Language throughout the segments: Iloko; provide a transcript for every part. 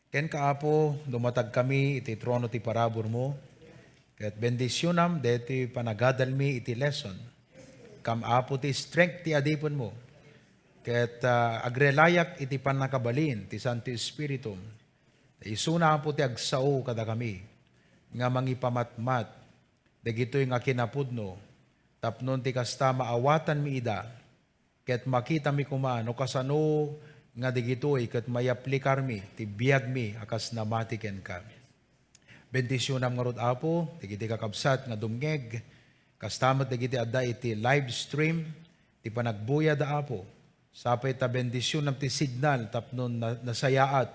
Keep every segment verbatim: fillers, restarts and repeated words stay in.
Kenka, Apo, dumatagkami iti trono ti paraburmo, ket bendisionam daytoy panagadalmi iti lesson. Kam, Apo, ti strength ti adipenmo, ket, ah, agrelayak iti pannakabalin ti Santo Espiritum. Ta isuna, Apo, ti agsao kadakami nga mangipamatmat dagitoy nga kinapudno, tapno ti kasta maawatanmi ida, ket makitami koma no kasano nga dagitoy ket mayaplikarmi ti biagmi a kas namati kenka. Bendisionam ngarud, Apo, dagiti kakabsat nga dumngeg, kasta met dagiti adda iti live stream, ti panagbuya da, Apo. Sapay ta bendisionam ti signal tapno na-, nasayaat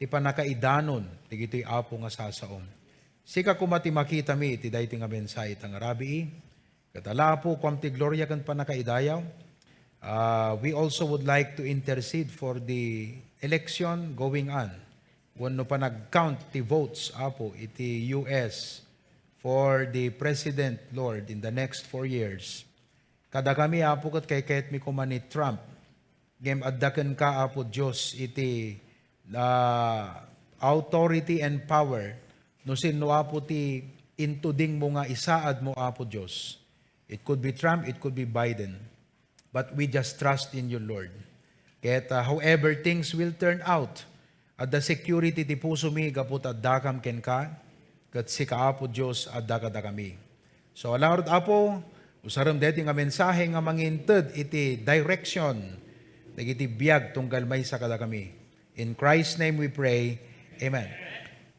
ti pannakaidanon dagitoy, Apo, nga sasaom. Sika koma ti makitami iti daytoy nga mensahe ta nga rabii. Ket ala, Apo, kuam ti gloria ken pannakaidayaw. Ah, we also would like to intercede for the election going on. Wenno panag-count ti votes, Apo, iti U S for the president, Lord, in the next four years. Kadakami, Apo, ket kaykayatmi koma ni Trump. Ngem adda kenka, Apo Dios, iti, ah, authority and power no sinno, Apo, ti intudingmo nga isaadmo, Apo Dios. It could be Trump, it could be Biden. But we just trust in you, Lord. Ket, ah, however things will turn out, adda security ti pusomi gapu ta addakam kenka, ket sika, Apo Dios, adda kadakami. So, ala ngarud, Apo, usarem daytoy nga mensahe nga manginted iti direction dagiti biag tunggal maysa kadakami. In Christ's name we pray. Amen.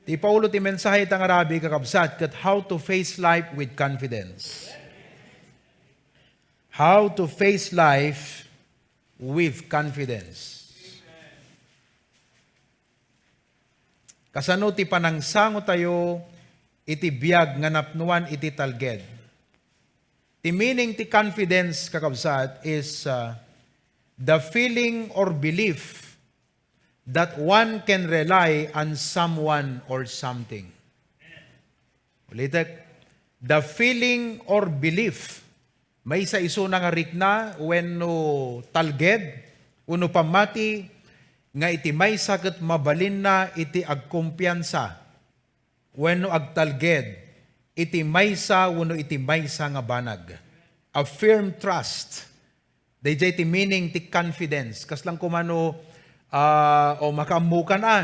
Ti paulo ti mensahe ta nga rabii, kakabsat, ket how to face life with confidence. How to face life with confidence. Kasano ti panangsangotayo iti biag nga napnuan iti talged? Ti meaning ti confidence, kakabsat, is, uh, the feeling or belief that one can rely on someone or something. Ulitek, the feeling or belief, maysa isuna nga rikna wenno talged wenno pammati nga iti maysa ket mabalinna iti agkumpiansa wenno agtalged iti maysa wenno iti maysa nga banag. A firm trust. Dayjay ti meaning ti confidence. Kasla koma no, ah, o makaammokan a.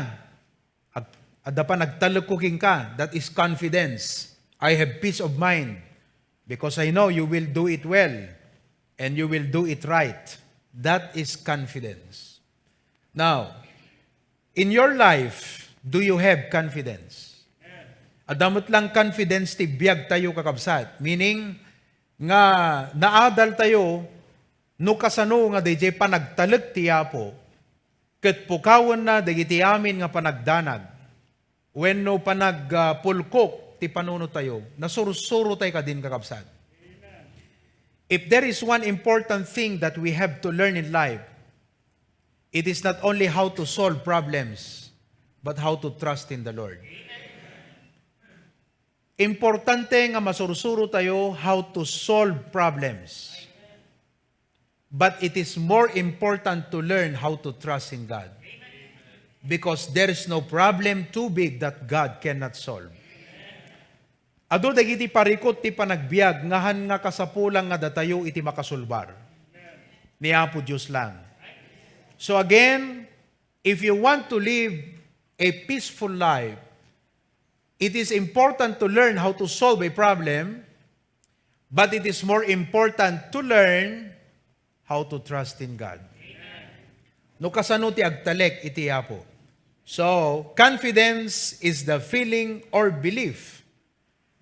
Ag-, adda panagtalekko kenka, that is confidence. I have peace of mind because I know you will do it well and you will do it right. That is confidence. Now, in your life, do you have confidence? Adda met lang confidence ti biag tayo, kakabsat. Meaning, nga naadal tayo no kasano nga dayjay panagtalek ti Apo ket pukawenna dagiti amin nga panagdanag wenno panag-, ah, pulkok ti panunot tayo, nasursuro tay kadin, kakabsat. If there is one important thing that we have to learn in life, it is not only how to solve problems, but how to trust in the Lord. Importante nga masursuro tayo how to solve problems. But it is more important to learn how to trust in God. Because there is no problem too big that God cannot solve. Adu dagiti parikut ti panagbiag nga han nga kasapulan nga datayo iti makasulbar ni Apo Dios lang. So again, if you want to live a peaceful life, it is important to learn how to solve a problem, but it is more important to learn how to trust in God. No kasano ti agtalek iti Apo. So, confidence is the feeling or belief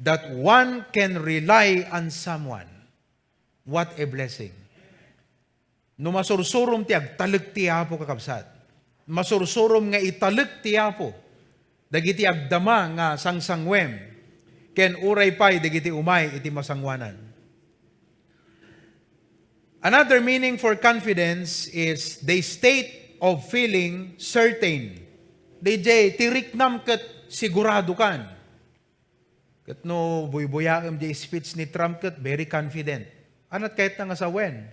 that one can rely on someone. What a blessing. No masursurom ti agtalek ti Apo, kakabsat, masursurom nga italek ti Apo dagiti agdama nga sangsangwem, ken uray pay dagiti umay iti masangoanan. Another meaning for confidence is the state of feeling certain. Dayjay, ti riknam ket siguradokan. Ket no buybuyaem di speech ni Trump ket very confident. Anat kayatna nga sawen?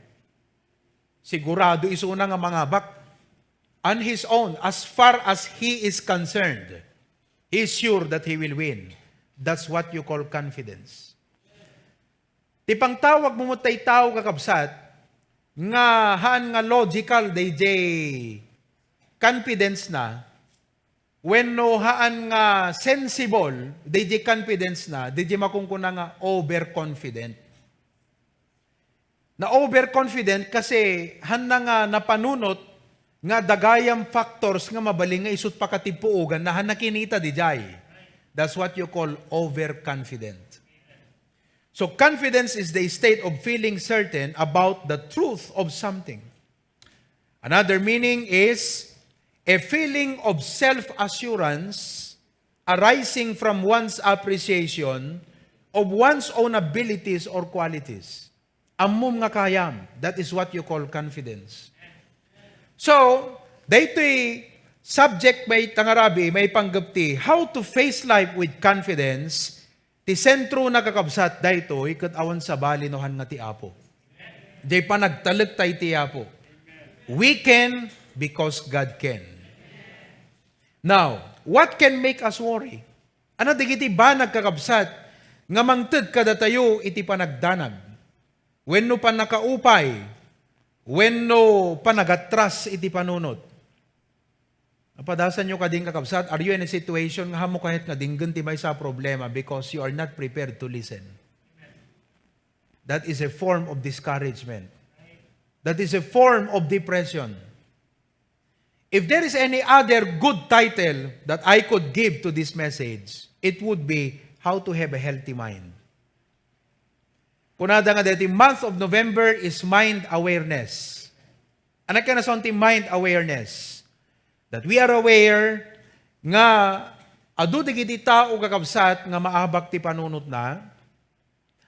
Sigurado isuna nga mangabak. on his own, as far as he is concerned, he is sure that he will win. That's what you call confidence. Ti pangtawag mo met tay tao, kakabsat, nga haan nga logical dayjay confidence na, wenno haan nga sensible dayjay confidence na, dayjay makunkuna nga overconfident. Na overconfident kasi haanna nga napanunot nga dagayam factors nga mabalin nga isut' pakatipuogan na haanna kinita dayjay. That's what you call overconfident. So confidence is the state of feeling certain about the truth of something. Another meaning is a feeling of self-assurance arising from one's appreciation of one's own abilities or qualities. Ammom nga kayam, that is what you call confidence. So, daytoy subject mayta nga rabii, maipanggep ti how to face life with confidence. Ti sentrona, kakabsat, daytoy ket awan sabali no haan nga ti Apo. Jay panagtalekta iti Apo. We can because God can. Now, what can make us worry? Ano dagiti banag, kakabsat, nga mangted kadatayo iti panagdanag, wenno pannakaupay, wenno panagatras iti panunot? Napadasanyo kadin, kakabsat, are you in a situation nga ammom kayat nga denggen ti maysa a problema because you are not prepared to listen? That is a form of discouragement. That is a form of depression. If there is any other good title that I could give to this message, it would be How to Have a Healthy Mind. Kunada nga daytoy month of November is mind awareness. Ania kayat nga ti mind awareness? That we are aware nga adu dagiti tao, kakabsat, nga maabak ti panunotna,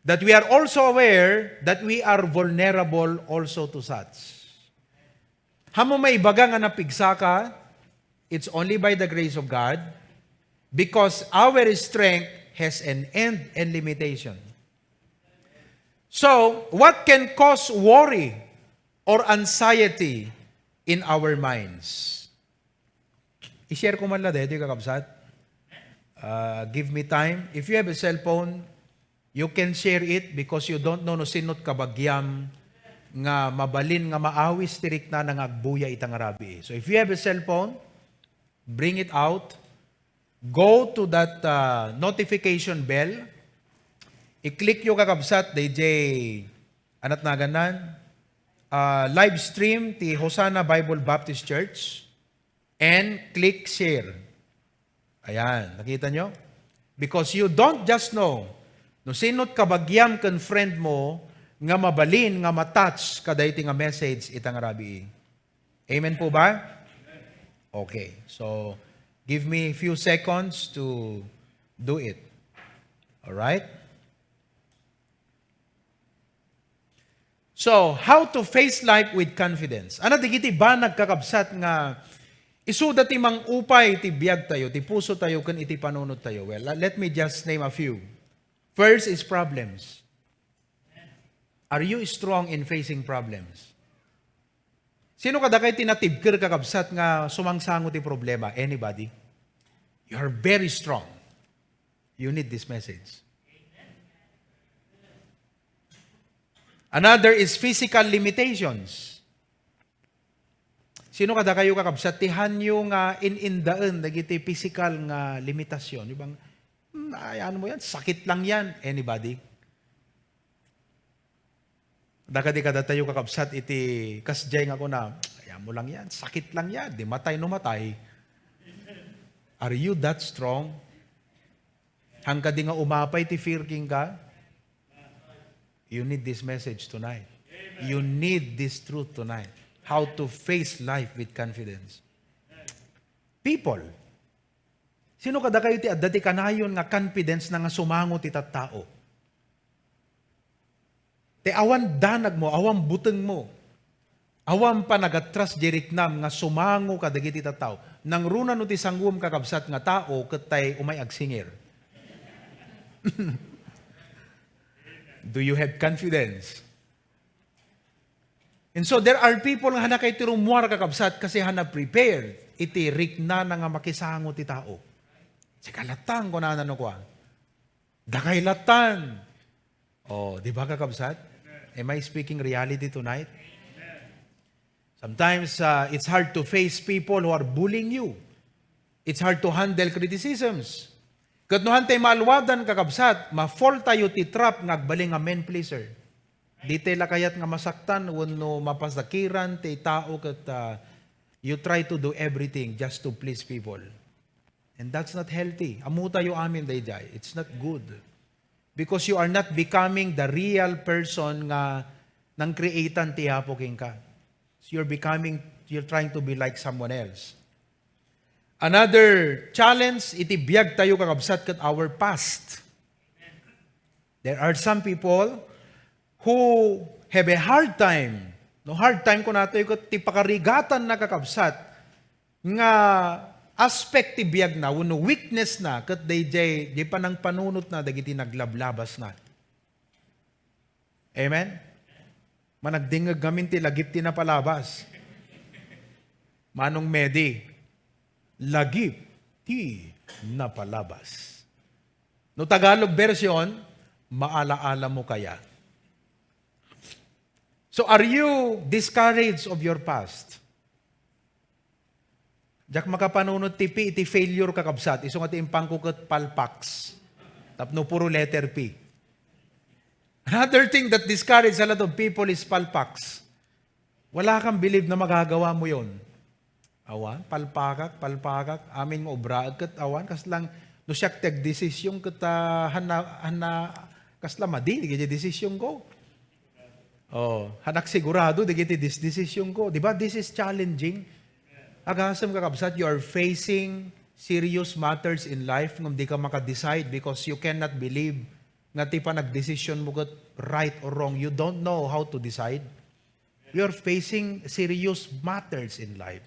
that we are also aware that we are vulnerable also to such. Ammom maibaga nga napigsaka? It's only by the grace of God, because our strength has an end and limitation. So, what can cause worry or anxiety in our minds? I-share ko man la daytoy, kakabsat. Uh, give me time. If you have a cellphone, you can share it because you don't know no sinot kabagiam nga mabalin nga maawis ti riknana nga agbuya ita nga rabii. So if you have a cell phone, bring it out. Go to that, uh, notification bell. I-click yo, kakabsat, dayjay, anat nagannan, uh, live stream ti Hosanna Bible Baptist Church. And click share. Ayan, nakita nyo? Because you don't just know no sinot kabagiam ken friend mo nga mabalin nga ma-touch kadaytoy nga message ita nga rabii. Amen po ba? Okay. So, give me a few seconds to do it. All right? So, how to face life with confidence? Ano dagiti banag, kakabsat, nga isuda ti mangupay ti biag tayo, ti puso tayo, ken iti panunot tayo? Well, let me just name a few. First is problems. Are you strong in facing problems? Sino kadakayo ti natibker, kakabsat, nga sumangsango ti problema? Anybody? You are very strong. You need this message. Another is physical limitations. Sino kadakayo, kakabsat, ti haanyo nga in-indaen dagiti physical nga limitasyon? Di ba? "Hmm, ay, ano mo yan? Sakit lang yan." Anybody? Dagiti kadatayo, kakabsat, iti kasdiay nga kuna, "Ay, amo lang yan. Sakit lang yan. Di matay no matay." Are you that strong? Haan kadi nga umapay ti fear kenka? You need this message tonight. You need this truth tonight. How to face life with confidence. People. Sino kadakayo ti adda ti kanayon nga confidence na nga sumango ti tattao? Ti awan danag mo, awan buteng mo, awan panagatras di riknam nga sumango kadagiti tattao. Nangruna no ti sanguem, kakabsat, nga tao ket tay umay agsingir. Do you have confidence? And so there are people nga hanakay ti rummuar, kakabsat, kasi hana prepared iti riknana nga makisango ti tao. Sika latta, kunana no kua. Dakay lattan. Oh, di ba, kakabsat? Am I speaking reality tonight? Sometimes uh, it's hard to face people who are bullying you. It's hard to handle criticisms. Ket no hantay maaluadan, kakabsat, ma-fall tayo ti trap nga agbalin nga men pleaser. Di tay la kayat nga masaktan wenno mapasakiran ti tao ket uh, you try to do everything just to please people. And that's not healthy. Ammo tayo amin daydiay. It's not good. Because you are not becoming the real person nga nang-createan ti Apo kenka. So you're becoming, you're trying to be like someone else. Another challenge, iti biag tayo, kakabsat, ket our past. There are some people who have a hard time. No, hard time kunatayo ket ti pakarigatan na, kakabsat, nga aspect ti biagna wenno weakness na ket dayjay, jay panangpanunotna dagiti naglablabasna. Amen? Managdingngeg ngamin ti lagip ti napalabas. Manong Medi, lagip ti napalabas. No Tagalog version, maalaala mo kaya? So are you discouraged of your past? Diak makapanunot ti P iti failure, kakabsat. Isu nga ti impangko ket palpax. Tapno puro letter P. Another thing that discourage a lot of people is palpax. Wala kang believe na magagawa mo yon. Awan, palpakak, palpakak. Amin nga obraek ket awan, kaslang no siak ti agdesisyon ket ah, hana, hana, kasla madi, dagiti desisyon ko. Oh, hanak sigurado dagiti dis-, desisyon ko. Di ba? This is challenging. Agasem, kakabsat, you are facing serious matters in life ngem di ka maka-decide because you cannot believe nga ti panagdesisyon mo ket right or wrong. You don't know how to decide. We are facing serious matters in life.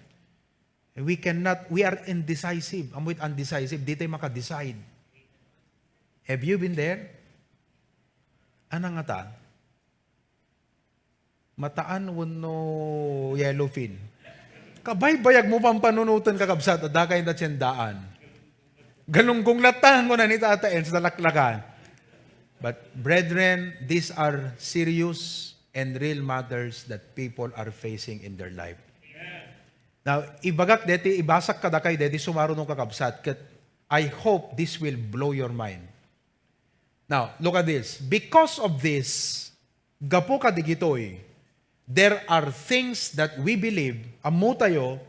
We cannot, we are indecisive. Amoy undecisive, di tayo maka-decide. Have you been there? Ana ngata? Mataan wenno yellowfin? Kabaybayag mo pampanunoten, kakabsat, adda kay natsendaan. Galunggong latta, kuna ni Tata Ens, nalaklakan. But brethren, these are serious and real matters that people are facing in their life. Now, ibagak deti, ibasak kadakayo deti sumaruno, kakabsat, ket I hope this will blow your mind. Now, look at this. Because of this, gapu kadigitoy, there are things that we believe, ammo tayo,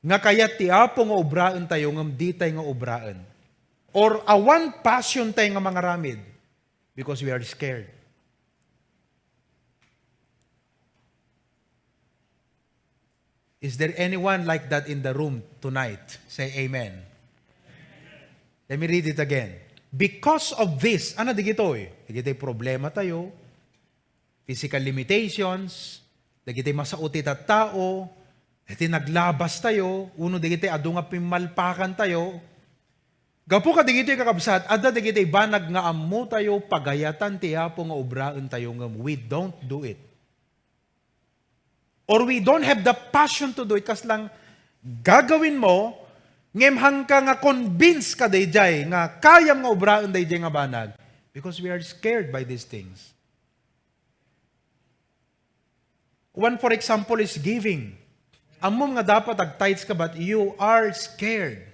nga kayat ti Apo nga obraen tayo, ngem di tay nga obraen. Or awan passion tay nga mangaramid because we are scared. Is there anyone like that in the room tonight? Say amen. Let me read it again. Because of this, ano digitoy? Digitoy problema tayo, physical limitations, dagiti masao ti tattao, dagiti naglabas tayo, uno dagiti adu nga pimmalpakan tayo. Gapu kadigitoy, kakabsat, adda dagiti banag nga ammo tayo pagayatan ti Apo nga obraen tayo ngem we don't do it. Or we don't have the passion to do it, kaslang gagawin mo, ngem hangka nga convince ka dayjay nga kayam nga obraen dayjay nga banag because we are scared by these things. One, for example, is giving. Ammom nga dapat agtithes ka, but you are scared.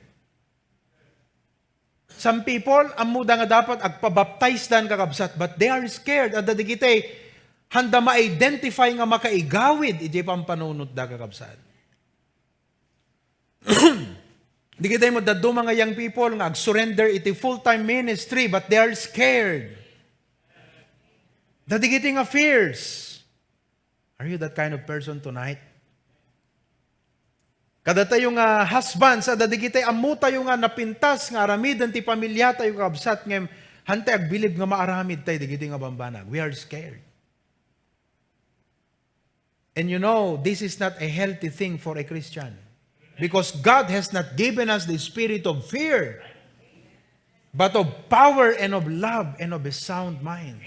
Some people, ammoda nga dapat agpabaptize dan, kakabsat, but they are scared. Adda digitay handa ma-identify nga makaigawid iti pampanunotda, kakabsat. Digitay mo dadduma nga young people nga agsurrender iti full-time ministry, but they are scared. Dadigiti nga fears. Are you that kind of person tonight? Kadatayo nga husbands, adda digitay ammotayo nga napintas nga aramiden ti pamiliatayo, kakabsat, ngem hantay agbilib nga maaramid tay digiti nga bambanag. We are scared. And you know, this is not a healthy thing for a Christian. Because God has not given us the spirit of fear, but of power and of love and of a sound mind.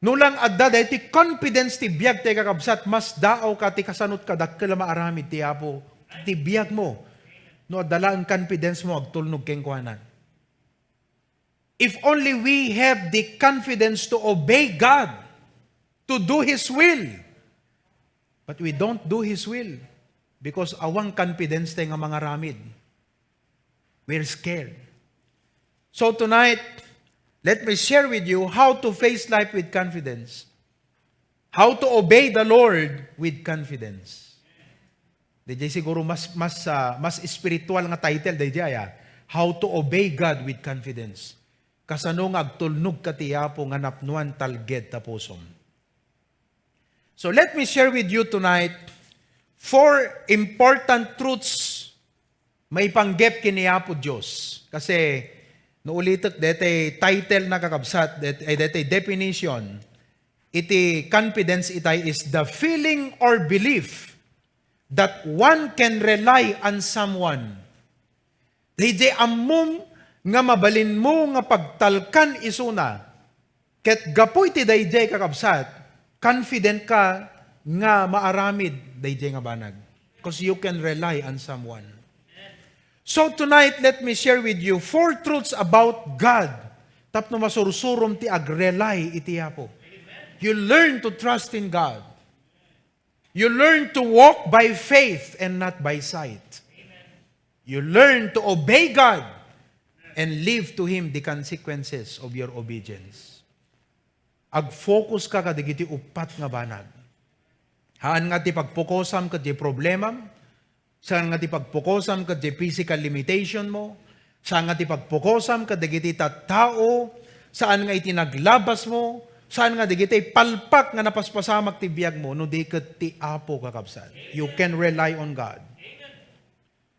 No lang adda daytoy confidence ti biag tayo, kakabsat, mas daaw ka ti kasanot ka dakkel a maaramid ti Apo ti biag mo. No adda laeng confidence mo, agtulnog kenkuana. If only we have the confidence to obey God, to do His will. But we don't do His will because awan confidence tayo nga mangaramid. We're scared. So tonight, let me share with you how to face life with confidence. How to obey the Lord with confidence. Dayjay siguro mas, mas, ah, mas spiritual nga title dayjay, ah. How to obey God with confidence. Kasano nga agtulnog ka ti Apo nga napnuan talged ta pusom. So let me share with you tonight four important truths maipanggep ken ni Apo Dios. Kasi no ulitek, daytay title na, kakabsat, det-, ay, daytay definition, iti confidence itay is the feeling or belief that one can rely on someone. Dayjay ammom nga mabalinmo nga pagtalkan isuna. Ket gapu iti dayjay, kakabsat, confident ka nga maaramid dayjay nga banag. Because you can rely on someone. So tonight, let me share with you four truths about God tapno masursurom ti agrely iti Apo. You learn to trust in God. You learn to walk by faith and not by sight. You learn to obey God and leave to Him the consequences of your obedience. Ag-focus ka kadagiti uppat nga banag. Haan nga ti pagpukosam ket di problemam, saan nga ti pagpukosam ket di physical limitation mo, saan nga ti pagpukosam ket dagiti tattao, saan nga iti naglabas mo, saan nga dagiti palpak nga napaspasamak ti biag mo, no di ket ti Apo, kakabsat. You can rely on God.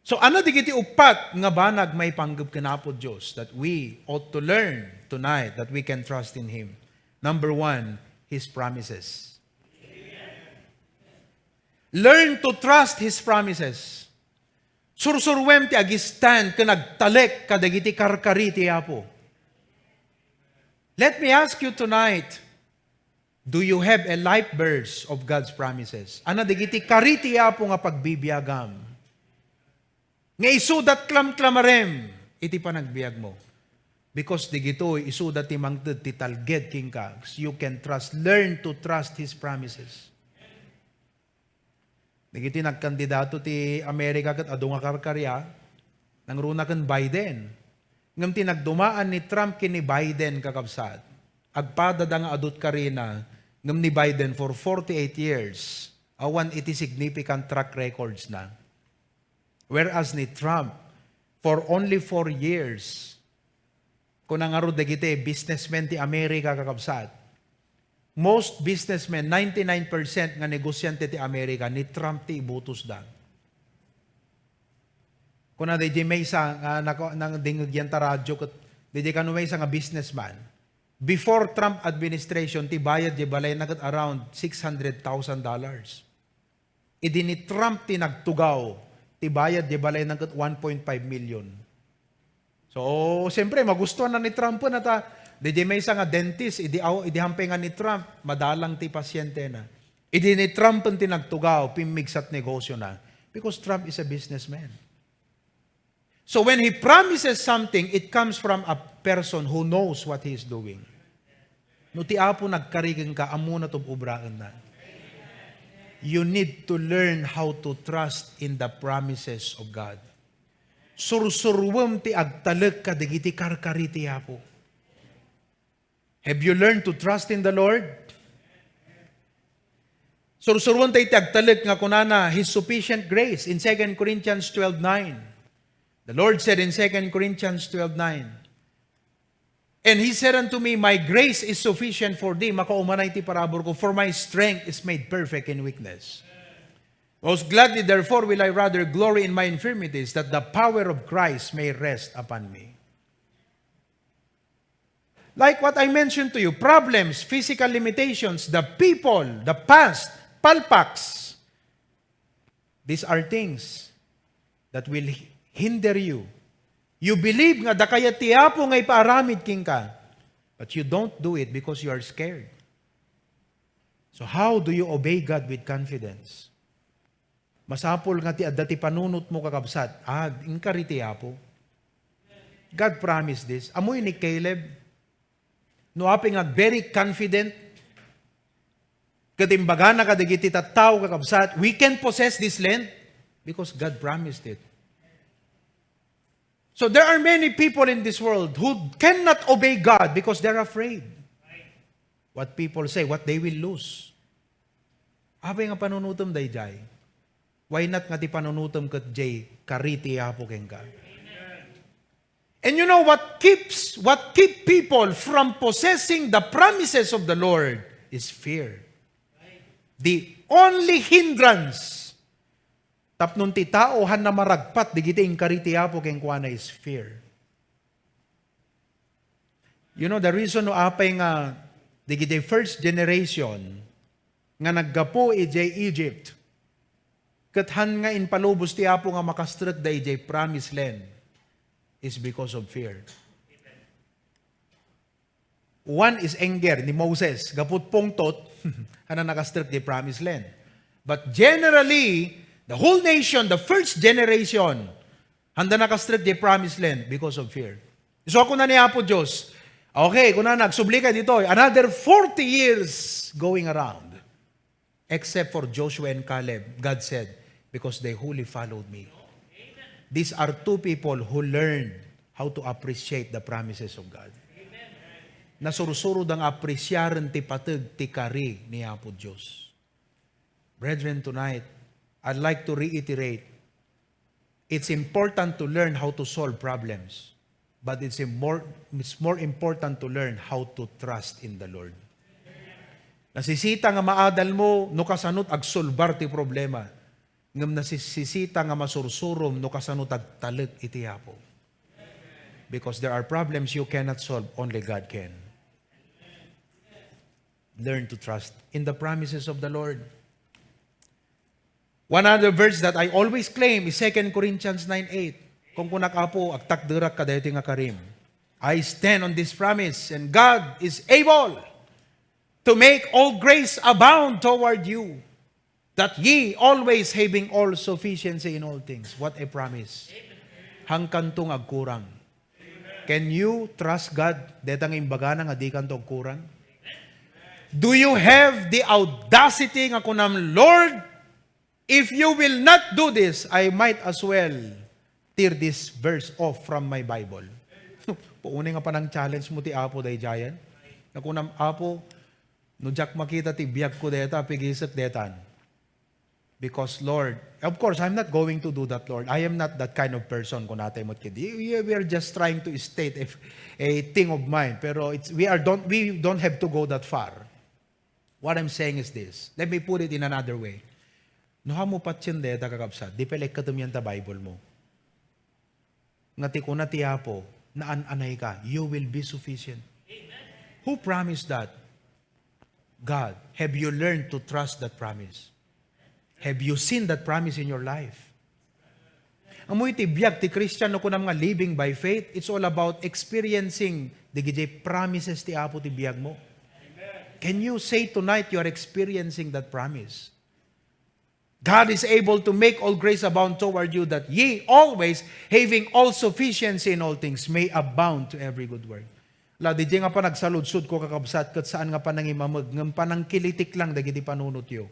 So, ano dagiti uppat nga banag maipanggep ken Apo Dios that we ought to learn tonight that we can trust in Him? Number one, His promises. Learn to trust His promises. Sursuruem ti ag-stand ken agtalek kadagiti karkari ti Apo. Let me ask you tonight, do you have a life verse of God's promises? Ano dagiti kari ti Apo nga pagbibiagam? Nga isudat klamklamarem iti panagbiag mo. Because digitoy, isudat ti mangted ti talged kenka. You can trust, learn to trust His promises. Dagiti nagkandidato ti Amerika ket adu nga karkaria, nangruna ken Biden. Ngem ti nagdumaan ni Trump ken ni Biden, kakabsat, agpadada nga adut karina, ngem ni Biden for forty-eight years, awan iti significant track records na. Whereas ni Trump, for only four years, kuna ngarud dagiti businessmen ti Amerika, kakabsat, most businessmen, ninety-nine percent nga negosyante ti Amerika, ni Trump ti ibutosda. Kuna daydi maysa nga nako-, nang dingeg yan ta radyo ket daydi kano maysa nga businessman. Before Trump administration, ti bayad di balayna ket around six hundred thousand dollars. Idi ni Trump ti nagtugaw, ti bayad di balayna ket one point five million. So, siyempre, magustuhan na ni Trump na ta, di, di maysa nga dentist, idi, aw, idi hampay nga ni Trump, madalang ti pasyentena. Idi ni Trump ti nagtugaw, pimmigsat negosyo na. Because Trump is a businessman. So when he promises something, it comes from a person who knows what he is doing. No ti Apo nagkari kenka, ammona ti ubraenna. You need to learn how to trust in the promises of God. Sursuruem ti agtalek kadagiti karkari ti Apo. Have you learned to trust in the Lord? Sursuruenta iti agtalek nga kunana, His sufficient grace in Second Corinthians twelve nine. The Lord said in Second Corinthians twelve nine, "And He said unto me, My grace is sufficient for thee." Makaumanay ti parabur ko, "For my strength is made perfect in weakness." "Most gladly, therefore, will I rather glory in my infirmities, that the power of Christ may rest upon me." Like what I mentioned to you, problems, physical limitations, the people, the past, palpaks. These are things that will hinder you. You believe nga adda kayat ti Apo nga ipaaramid kenka, but you don't do it because you are scared. So how do you obey God with confidence? Masapul nga ti adda ti panunotmo, kakabsat. Ah, inkari ti Apo. God promised this. Amoy ni Caleb. No apay nga very confident, ket imbagana kadagiti tattao, kakabsat, "We can possess this land because God promised it." So there are many people in this world who cannot obey God because they're afraid. What people say, what they will lose. Apay nga panunutem daydiay? Why not nga ti panunutem ket jay kari ti Apo kenka? And you know what keeps, what keep people from possessing the promises of the Lord is fear. The only hindrance tapno ti tao hanna maragpat digiti inkari ti Apo kenkuana is fear. You know, the reason no apay nga digiti first generation nga naggapu idiay Egypt, ket han nga impalubos ti Apo nga makastrek da idiay promised land is because of fear. One is anger ni Moses, gaput pungtot, hana nakastrek di promised land. But generally, the whole nation, the first generation, handa nakastrek di promised land because of fear. So, kuna ni Apo Dios, "Okay, kuna, nagsubli ka ditoy, another forty years going around." Except for Joshua and Caleb, God said, "Because they wholly followed me." These are two people who learned how to appreciate the promises of God. Nasursuro da nga apresiaren ti pateg ti kari ni Apo Dios. Brethren, tonight, I'd like to reiterate, it's important to learn how to solve problems, but it's im-, more, it's more important to learn how to trust in the Lord. Nasisita nga maadal mo no kasano ti agsolbar ti problema, ngem nasisita nga masursurom no kasano ti agtalek iti Apo. Because there are problems you cannot solve, only God can. Learn to trust in the promises of the Lord. One other verse that I always claim is Second Corinthians nine eight. Kung kunak, "Apo, agtakderak kadaytoy nga karim. I stand on this promise, and God is able to make all grace abound toward you, that ye, always having all sufficiency in all things." What a promise. Hangkanto nga agkurang. Can you trust God? Deta nga imbagana nga dikanto agkurang? Do you have the audacity nga kunam, "Lord, if you will not do this, I might as well tear this verse off from my Bible." Puunay nga panang-challenge mo ti Apo daydiayen. Nga kunam, "Apo, no diak makita ti biag ko deta, pigisek detan." Because, Lord, of course, I'm not going to do that, Lord. I am not that kind of person, kunatay met kadi. We, we are just trying to state a, a thing of mine. Pero it's, we are, don't, we don't have to go that far. What I'm saying is this. Let me put it in another way. No, hamo patien deta, kakabsat, di pala ikkatem yan ta Bible mo. Nga ti kuna ti Apo, naan-anay ka, you will be sufficient. Who promised that? God. Have you learned to trust that promise? Have you seen that promise in your life? Ammo iti biag ti Kristian, no kunam nga living by faith, it's all about experiencing dagiti promises ti Apo ti biag mo. Can you say tonight you are experiencing that promise? God is able to make all grace abound toward you, that ye always, having all sufficiency in all things, may abound to every good work. La, di nga panagsaludsod ko, kakabsat, ket saan nga panangimameg, ngem panangkilitik lang dagiti panunotyo.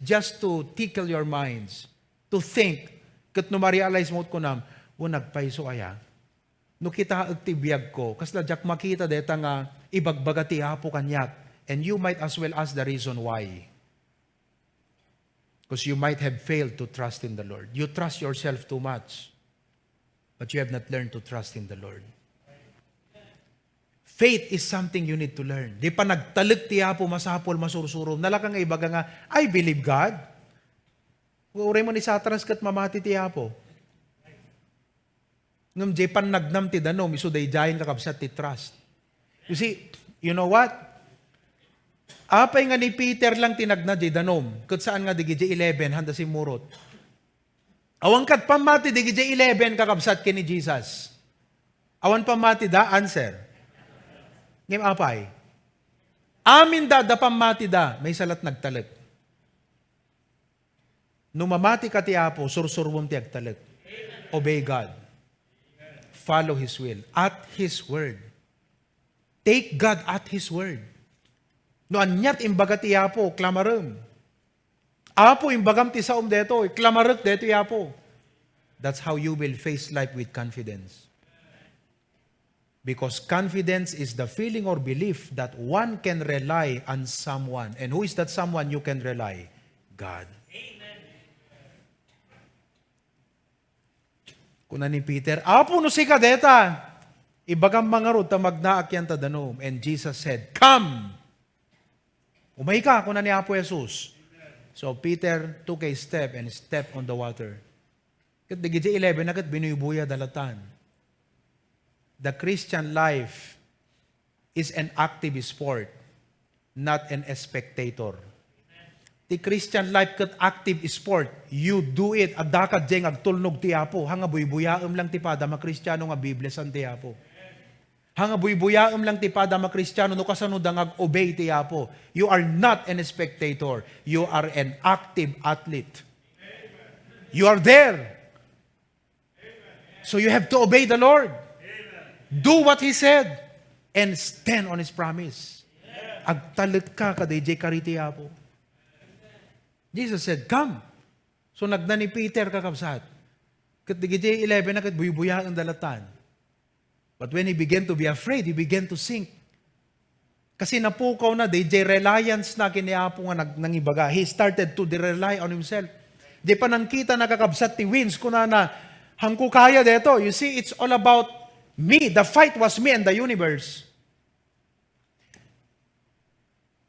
Just to tickle your minds, to think, ket no ma-realize mo, kunam, "O, nagpayso aya? No kitaek ti biag ko, kasla diak makita deta nga ibagbaga ti Apo kaniak?" And you might as well ask the reason why. Because you might have failed to trust in the Lord. You trust yourself too much, but you have not learned to trust in the Lord. Faith is something you need to learn. Di panagtalek ti Apo masapul, masursurom. Nalaka nga ibaga nga, "I believe God." Uray mo ni Satanas ket mamati ti Apo. Ngem jay pannagnam ti danum, isu daydiayen, kakabsat, ti trust. You see, you know what? Apay nga ni Peter lang ti nagna jay danum, ket saan nga dagiti eleven handa simmurot? Awan ket pammati dagiti eleven, kakabsat, ken ni Jesus. Awan pammati da, answer. Ngem apay? Amin da, da pammatida, maysa la't nagtalek. No mamati ka ti Apo, sursuruem ti agtalek. Obey God. Follow His will. At His word. Take God at His word. No aniat imbaga ti Apo, klamarem. Apo, imbagam ti saom detoy, klamarek detoy, Apo. That's how you will face life with confidence. Because confidence is the feeling or belief that one can rely on someone. And who is that someone you can rely? God. Kuna ni Peter, "Apo, no sika deta, ibagam ngarud ta magnaak yan ta danum." And Jesus said, "Come!" "Umayka," kuna ni Apo Jesus. So Peter took a step and stepped on the water. Ket dagiti eleven na ket binuybuya da latan. The Christian life is an active sport, not an spectator. Ti Christian life ket active sport. You do it. Adda kadi nga agtulnog ti Apo. Ha nga buybuyaem lang ti padam a Kristiano nga Biblia san ti Apo. Ha nga buybuyaem lang ti padam a Kristiano no kasano da nga ag-obey ti Apo. You are not an spectator. You are an active athlete. You are there. So you have to obey the Lord. Do what He said and stand on His promise. Agtalek ka kada idiay kari ti Apo. Jesus said, "Come." So nagna ni Peter, kakabsat. Ket dagiti eleven na ket buybuyaen da latan. But when he began to be afraid, he began to sink. Kasi napukaw na, di, di reliance na kini Apo nga nag-, nangibaga. He started to rely on himself. Di pa nangkita na, kakabsat, ti winds, kunana, "Haanko kaya deto." You see, it's all about me. The fight was me and the universe.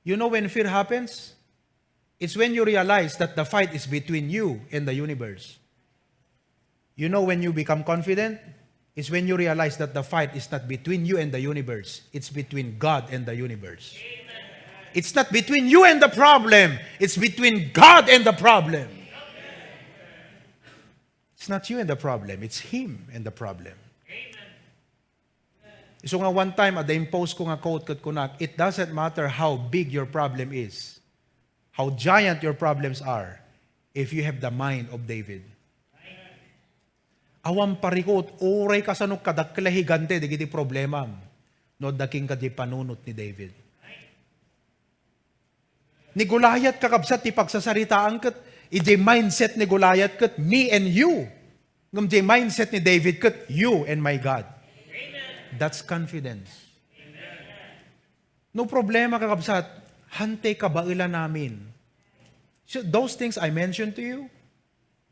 You know when fear happens? It's when you realize that the fight is between you and the universe. You know when you become confident? It's when you realize that the fight is not between you and the universe. It's between God and the universe. It's not between you and the problem. It's between God and the problem. It's not you and the problem. It's Him and the problem. Isu nga one time, adda impose ko nga quote ket kunak, "It doesn't matter how big your problem is, how giant your problems are, if you have the mind of David." Awan parikut, uray kasano kadakkel a higante dagiti problemam, no adda kenka diay panunot ni David. Ni Goliath, kakabsat, ti pagsasaritaan ket idiay mindset ni Goliath ket me and you. Ngem diay mindset ni David ket you and my God. That's confidence. No problema, kakabsat, hantay kabaelan amin. So those things I mentioned to you,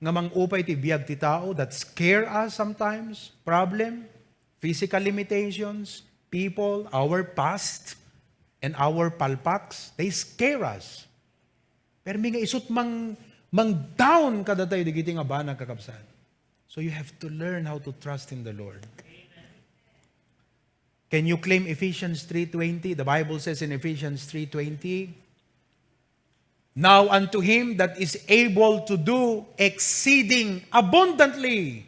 nga mangupay ti biag ti tao that scare us sometimes, problem, physical limitations, people, our past, and our palpaks, they scare us. Permi nga isut mang, mang-down kadatayo dagiti nga banag, kakabsat. So you have to learn how to trust in the Lord. Can you claim Ephesians three twenty? The Bible says in Ephesians three twenty, "Now unto him that is able to do exceeding abundantly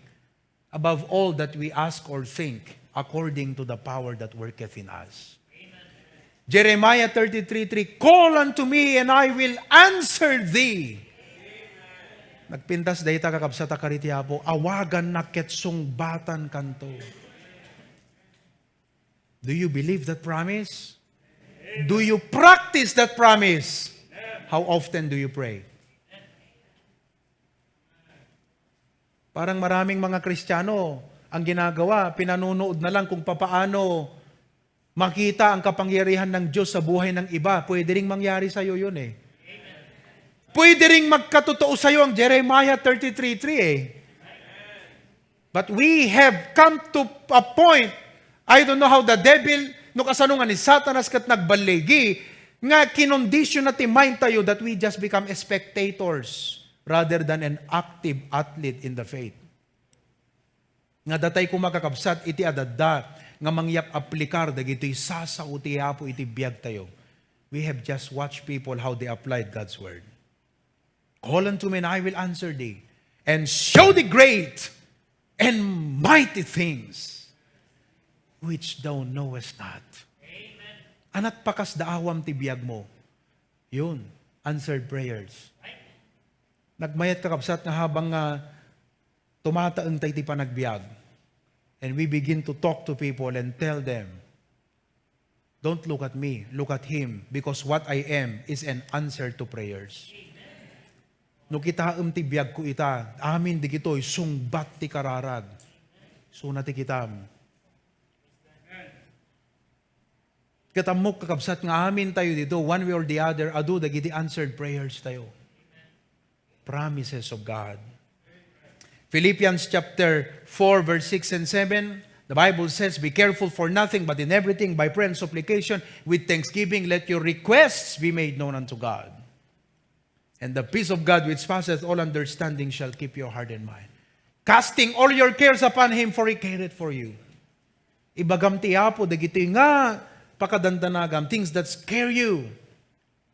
above all that we ask or think, according to the power that worketh in us." Jeremiah thirty-three three, "Call unto me and I will answer thee." Nagpintas dayta, kakabsat, a kari ti Apo, awagannak ket sungbatankanto. Do you believe that promise? Do you practice that promise? How often do you pray? Parang maraming mga Kristiyano, ang ginagawa, pinanunood na lang kung papaano makita ang kapangyarihan ng Diyos sa buhay ng iba. Pwede ring mangyari sa'yo yun eh. Pwede ring magkatotoo sa'yo ang Jeremiah thirty-three three eh. But we have come to a point, I don't know how the devil, no kasano nga ni Satanas ket nagballigi, nga kinondisyon na ti mind tayo that we just become spectators rather than an active athlete in the faith. Nga datay koma, kakabsat, iti adda nga mangyap-aplikar dagitoy sasao ti Apo iti biag tayo. We have just watched people how they applied God's word. "Call unto me and I will answer thee and show thee great and mighty things which thou knowest not." Anat pakasdaawam ti biagmo. Yun, answered prayers. Nagmayat, kakabsat, nga habang nga tumataeng tayo ti panagbiag, and we begin to talk to people and tell them, "Don't look at me, look at him, because what I am is an answer to prayers." No kitaem ti biagko ita, amin digitoy, sungbat ti kararag. Suna ti kitam. Ket ammok, kakabsat, nga amin tayo dito, one way or the other, adu dagiti answered prayers tayo. Promises of God. Philippians chapter four, verse six and seven, the Bible says, "Be careful for nothing, but in everything, by prayer and supplication, with thanksgiving, let your requests be made known unto God. And the peace of God, which passeth all understanding, shall keep your heart and mind." Casting all your cares upon Him, for He careth for you. Ibagam ti Apo dagiti nga pakadandanagam, things that scare you,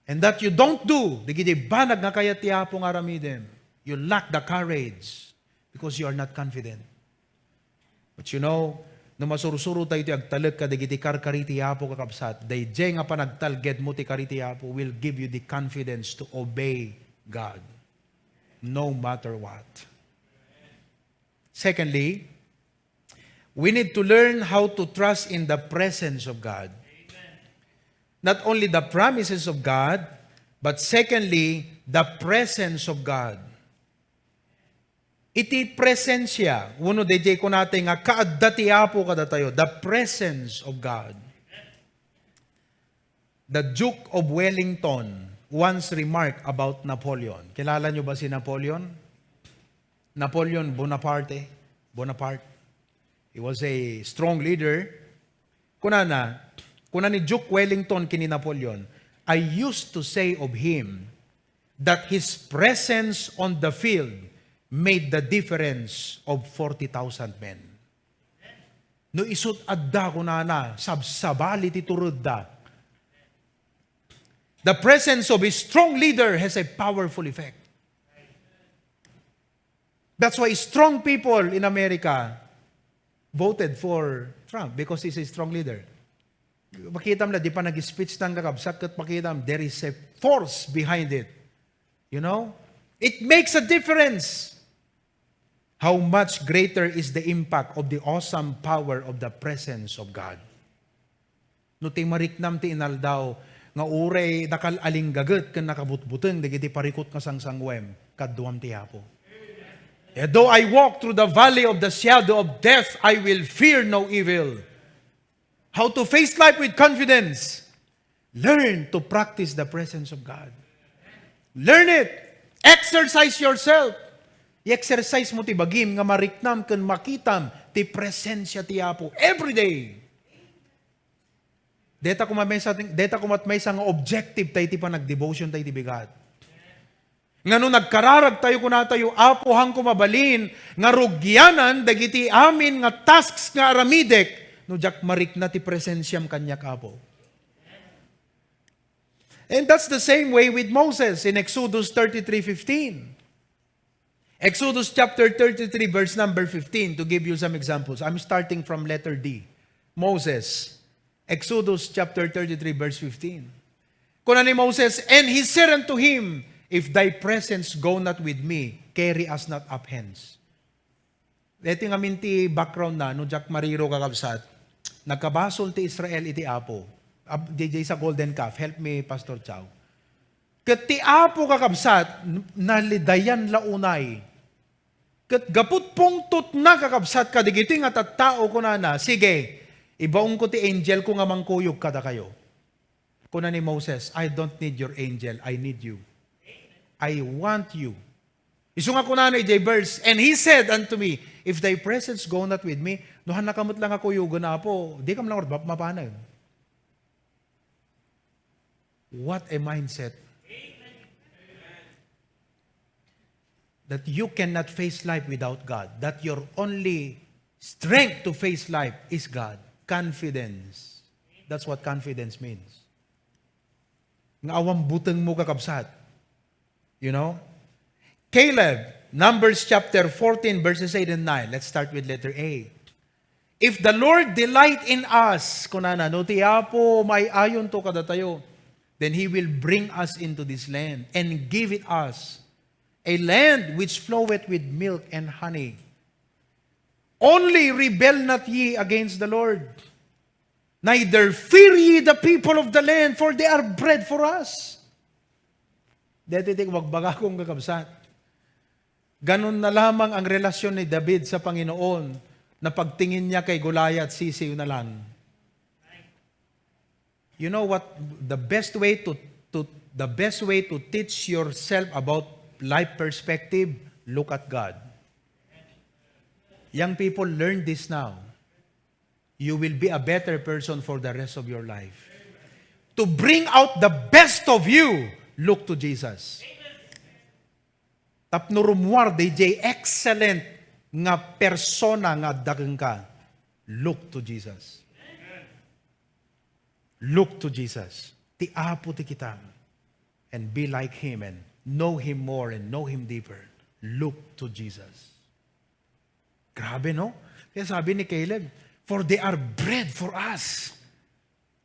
and that you don't do, dagiti banag nga kayat ti Apo nga aramidem. You lack the courage because you are not confident. But you know, no masursuro tayo ti agtalek kadagiti karkari ti Apo, kakabsat, daydiay nga panagtalgedmo ti kari ti Apo will give you the confidence to obey God no matter what. Secondly, we need to learn how to trust in the presence of God. Not only the promises of God, but secondly, the presence of God. Iti presensya, wenno daydiay kunatay nga kaadda ti Apo kadatayo, the presence of God. The Duke of Wellington once remarked about Napoleon. Kilala niyo ba si Napoleon? Napoleon Bonaparte. Bonaparte. He was a strong leader. Kunana, kuna ni Duke Wellington ken ni Napoleon, "I used to say of him that his presence on the field made the difference of forty thousand men." No isut' adda, kunana, sabsabali ti turedda. The presence of a strong leader has a powerful effect. That's why strong people in America voted for Trump, because he's a strong leader. Makitam la, di pa nag-speech ng kakabsat, ket makitam, there is a force behind it. You know? It makes a difference. How much greater is the impact of the awesome power of the presence of God? No ti mariknam ti inaldaw nga uray dakal a linggaget ken nakabutbuteng dagiti parikut nga sangsangwem, kaduam ti Apo. "Yet though I walk through the valley of the shadow of death, I will fear no evil." How to face life with confidence. Learn to practice the presence of God. Learn it. Exercise yourself. I-exercise mo ti bagim nga mariknam ken makitam ti presensya ti Apo every day. Deta koma maysa, deta koma maysa nga objective tayo ti panagdevotion tayo ti bigat. Nga no nagkararag tayo, kuna tayo, "Apo, haanko mabalin nga rugianan dagiti amin nga tasks nga aramidek no diak marikna ti presensiam kaniak, Apo." And that's the same way with Moses in Exodus thirty-three fifteen. Exodus chapter thirty-three, verse number fifteen, to give you some examples. I'm starting from letter D. Moses, Exodus chapter thirty-three, verse fifteen. Kuna ni Moses, "And he said unto him, If thy presence go not with me, carry us not up hence." Iti ngamin ti background na, no diak mariro, kakabsat, nagkabasol ti Israel iti Apo. Ab-, di, di sa golden calf. Help me, Pastor Chow. Ket ti Apo, kakabsat, n-, nalidayan la unay. Ket gaput pungtotna, kakabsat, kadagitoy nga tattao, kunana, "Sige, ibaonko ti angelko nga mangkuyog kadakayo." Kuna ni Moses, "I don't need your angel, I need you. I want you." Isu nga kunana idiay verse, "And he said unto me, If thy presence go not with me," no haannaka met la nga kuyogen, Apo, dikam la ngarud mapanen. What a mindset. That you cannot face life without God. That your only strength to face life is God. Confidence. That's what confidence means. Nga awan buteng mo, kakabsat. You know? Caleb, Numbers chapter fourteen, verses eight and nine. Let's start with letter A. "If the Lord delight in us," kunana, "no ti Apo maay-ayonto kadatayo, then He will bring us into this land and give it us, a land which floweth with milk and honey. Only rebel not ye against the Lord, neither fear ye the people of the land, for they are bread for us." Dito iti bagbaga kong kakabsat. Ganun na lamang ang relasyon ni David sa Panginoon na pagtingin niya kay Goliath, sisiw na lang. You know what? The best way to, to, the best way to teach yourself about life perspective, look at God. Young people, learn this now. You will be a better person for the rest of your life. To bring out the best of you, look to Jesus. Tapno rummuar dayjay excellent nga persona nga adda kenka, look to Jesus. Look to Jesus. Ti Apo ti kitam. And be like Him and know Him more and know Him deeper. Look to Jesus. Grabe, no? Kaya sabi ni Caleb, "For they are bread for us."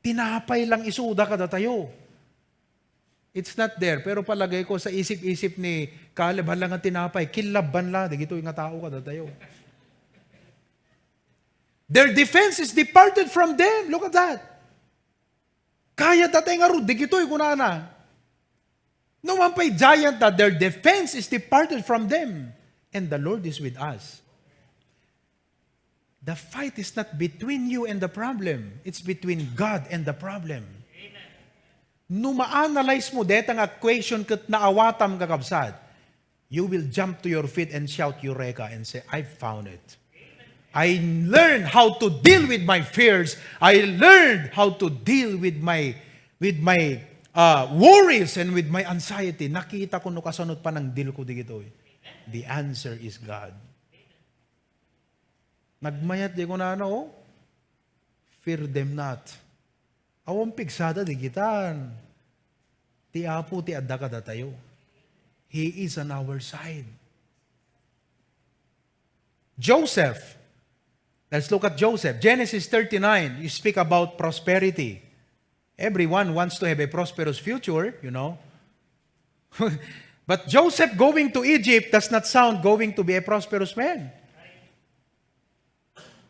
Tinapay lang isuda kadatayo. It's not there, pero palagay ko sa isip-isip ni Caleb, "Hala nga tinapay, killabban la, dagitoy nga tao kadatayo." Their defense is departed from them. Look at that. Kayat atay ngarud, dagitoy kunana. No man pay giant that their defense is departed from them, and the Lord is with us. The fight is not between you and the problem. It's between God and the problem. No ma-analyze mo deta nga equation ket naawatam, kakabsat, you will jump to your feet and shout, "Eureka," and say, "I found it. I learned how to deal with my fears. I learned how to deal with my, with my, uh, worries and with my anxiety." Nakita ko no kasano panangdeal ko dagitoy. The answer is God. Nagmayat di kunana, oh. "Fear them not." Awan pigsada dagitan. Ti Apo ti adda kadatayo. He is on our side. Joseph. Let's look at Joseph. Genesis thirty-nine, you speak about prosperity. Everyone wants to have a prosperous future, you know. But Joseph going to Egypt does not sound going to be a prosperous man.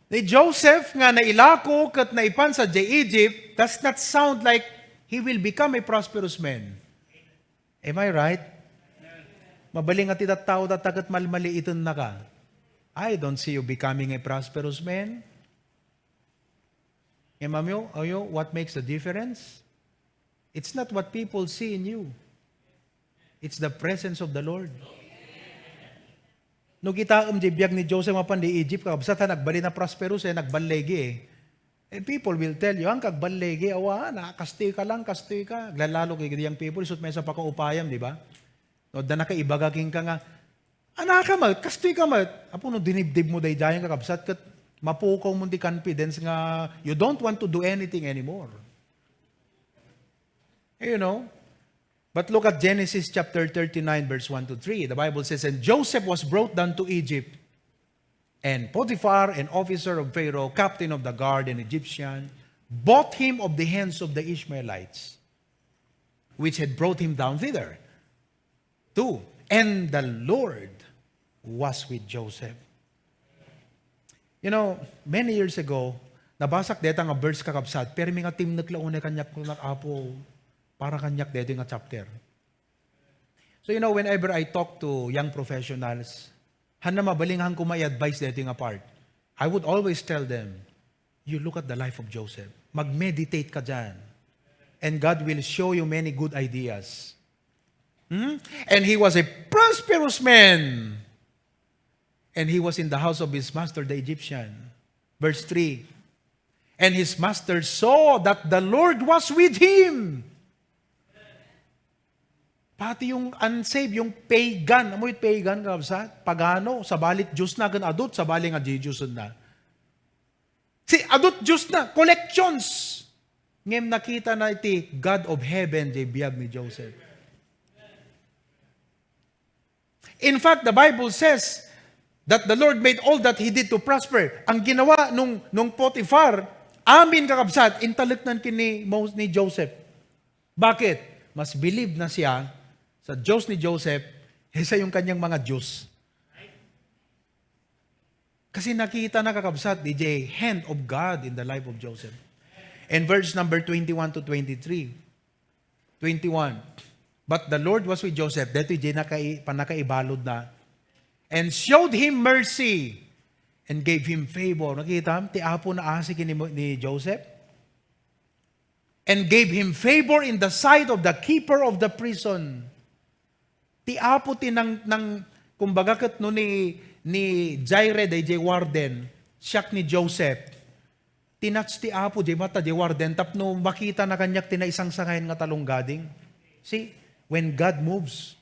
Ni Joseph nga nailako ket naipan sadiay Egypt does not sound like he will become a prosperous man. Am I right? Mabalin nga ti tattao data ket malmaliitennaka. I don't see you becoming a prosperous man. Ngem ammoyo, ammoyo, what makes the difference? It's not what people see in you. It's the presence of the Lord. No kitaem diay biag ni Joseph mapan diay Egypt, kakabsat, ha, nagbalin a prosperous, eh, nagballigi, eh. And people will tell you, "Ang kagballigi, awa, na, kastoy ka lang, kastoy ka." Aglalalo kay young people, isut' met sa pakaupayam, di ba? No, adda nakaibaga kenka nga, "Anaka met, kastoy ka met." Apo, no dinibdib mo daydiay, kakabsat, ket mapukaw mo ti confidence nga you don't want to do anything anymore. You know? But look at Genesis chapter thirty-nine, verse one to three. The Bible says, "And Joseph was brought down to Egypt, and Potiphar, an officer of Pharaoh, captain of the guard, an Egyptian, bought him of the hands of the Ishmaelites, which had brought him down thither." Two, "And the Lord was with Joseph." You know, many years ago, nabasak deta nga verse, kakabsat, pero nga timnek la unay kaniak, kunak, "Apo, para kaniak deta nga chapter." So, you know, whenever I talk to young professionals, hanna mabalin nga han koma i-advise deta nga part, I would always tell them, "You look at the life of Joseph. Mag-meditate ka dyan. And God will show you many good ideas." Hmm? "And he was a prosperous man. And he was in the house of his master, the Egyptian." Verse three, "And his master saw that the Lord was with him." Pati yung unsaved, yung pagan, amoy pagan, kabsat, pagano, sabali Dios na, ken adut, sabali nga Dios na. Si adut Dios na, collections. Ngem nakita na iti God of heaven, diay biag ni Joseph. In fact, the Bible says, that the Lord made all that he did to prosper. Ang ginawa nung, nung Potiphar, amin, kakabsat, intaleknan ken ni Mo-, ni Joseph. Bakit? Mas believe na siya sa Diyos ni Joseph kaysa yung kanyang mga Diyos. Kasi nakita na, kakabsat, D J, hand of God in the life of Joseph. And verse number twenty-one to twenty-three. Twenty-one. But the Lord was with Joseph. Dito, D J, nakai-, panakaibalod na. And showed him mercy and gave him favor. Nakita, ti Apo naasi ken ni, ni Joseph. And gave him favor in the sight of the keeper of the prison. Ti Apo ti nang, nang, kumbaga, ket no ni, ni Jaire, dayjay warden, siak ni Joseph. Tinatch ti Apo, di ba, ta di warden, tapno makita na kaniak ti naisangsangayan nga talong gading. See, when God moves,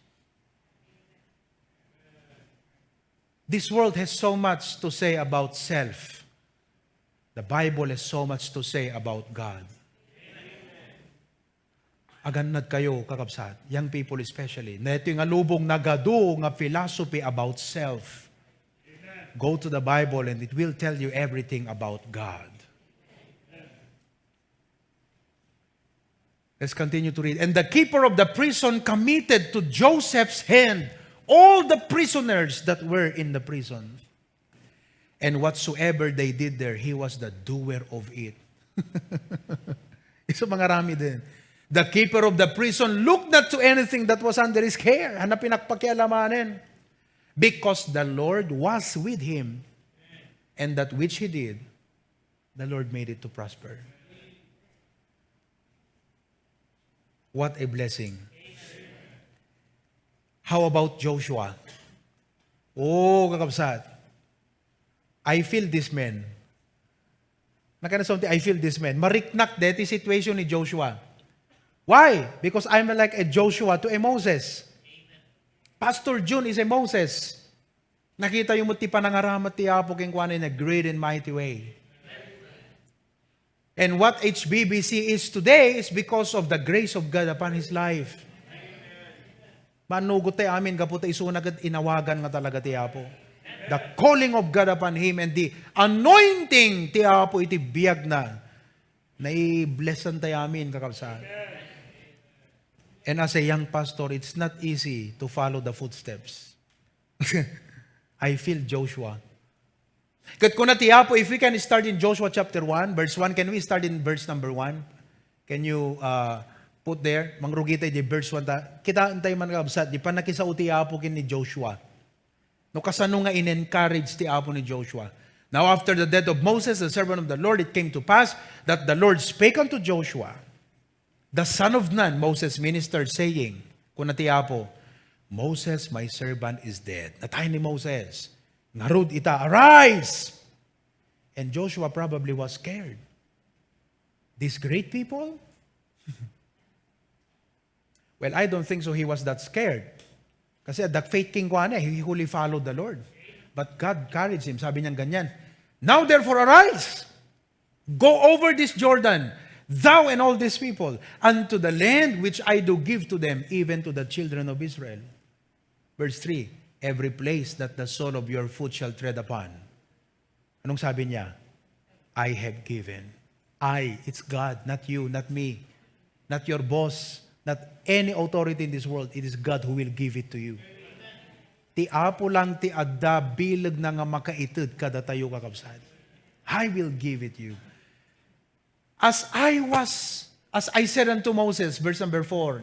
this world has so much to say about self. The Bible has so much to say about God. Agannad kayo, kakabsat, young people especially. Na ito nga lubong nagadu nga philosophy about self. Go to the Bible and it will tell you everything about God. Let's continue to read. And the keeper of the prison committed to Joseph's hand all the prisoners that were in the prison. And whatsoever they did there, he was the doer of it. Isu mangaramid din. The keeper of the prison looked not to anything that was under his care. Hana pinakpakialamanan. Because the Lord was with him. And that which he did, the Lord made it to prosper. What a blessing. How about Joshua? Oh, kakabsat. I feel this man. Nakana something, I feel this man. Mariknak deti situation ni Joshua. Why? Because I'm like a Joshua to a Moses. Pastor Jun is a Moses. Nakita yu met ti panangaramat ti Apo kenkuana in a great and mighty way. And what H B B C is today is because of the grace of God upon his life. Manugot tayo amin gapu ta isuna ket inawagan nga talaga ti Apo. The calling of God upon him and the anointing ti Apo iti biagna. Naiblessan tayo amin, kakabsat. And as a young pastor, it's not easy to follow the footsteps. I feel Joshua. Ket kuna ti Apo, if we can start in Joshua chapter one, verse one, can we start in verse number one? Can you, uh, put there? Mangrugi tayo di verse one ta. Kitaan tayo man, kakabsat, di panakisao ti Apo ken ni Joshua. No kasano nga in-encourage ti Apo ni Joshua. Now after the death of Moses, the servant of the Lord, it came to pass that the Lord spake unto Joshua, the son of Nun, Moses' minister, saying, kuna ti Apo, "Moses, my servant, is dead." Natay ni Moses. Ngarud ita, "Arise!" And Joshua probably was scared. These great people? Well, I don't think so he was that scared. Kasi adda faith kenkuana, he wholly followed the Lord. But God encouraged him. Sabi niya ganyan, "Now therefore arise, go over this Jordan, thou and all this people, unto the land which I do give to them, even to the children of Israel." Verse three, "Every place that the sole of your foot shall tread upon." Anong sabi niya? "I have given." I, it's God, not you, not me, not your boss, not any authority in this world. It is God who will give it to you. Ti Apo lang ti adda bileg na nga makaited kadatayo, kakabsat. "I will give it you." As I was, as I said unto Moses, verse number four,